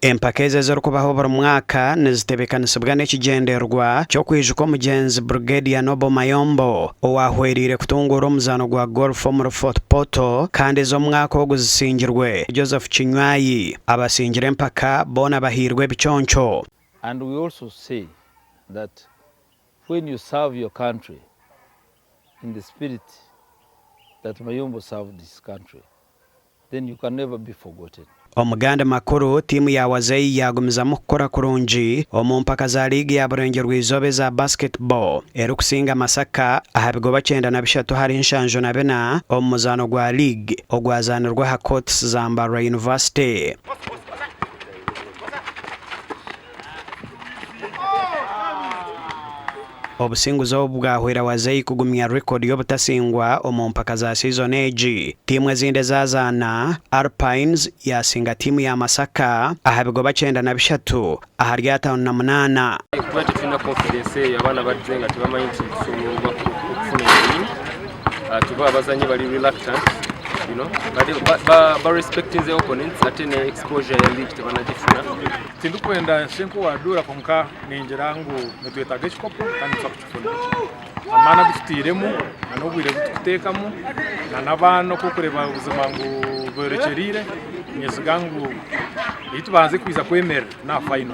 Empaka ezi ezirikubaho buri mwaka nizitebekanisibwa n'ekigyendererwa ky'okwijuka omugyenzi Brigadier Noble Mayombo owahwereire kutunguura omuzaano gwa golf omuri Fort Portal kandi ez'omwaka ogu zisingirwe Joseph Kinywayi. Abasingire empaka boona bahairwe ebiconco. And we also say that when you serve your country in the spirit that Mayombo served his country, then you can never be forgotten. Omu gandi makuru, tiimu ya Wazei yaagumizamu kukora kurungi omu mpaka za liigi ya Burengyerwa-izooba eza basketball erikusinga Masaka aha bigoba 93 ahari 74 omu muzaano gwa liigi ogwazaanirwe aha courts za Mbarara University. Obusinguzi obu bwahwera Wazei kugumya rekodi y'obutasingwa omu mpaka za siizoni egi. Tiimu ezindi ezazaana, Alpines yaasinga tiimu ya Masaka aha bigoba 93 ahari 58. Kuba titwine confidence eyo abaana barize nga tibamanyi nti tusobola okufuna win tuba abazanyi bari reluctant you know ba, ba respectinze opponents ate ne exposure ya league tebanagifuna. Tindikwenda nshushe nk'owaduura kwonka ningira ngu nitwetaaga ekikopo kandi nituza kukifuna. Amaani agu tutairemu n'obwire obu turikuteekamu n'abaana oku orikureeba buzima ngu borekyereire, niinyesiga ngu ei tubanze kwija kwemerera n'aha fayino.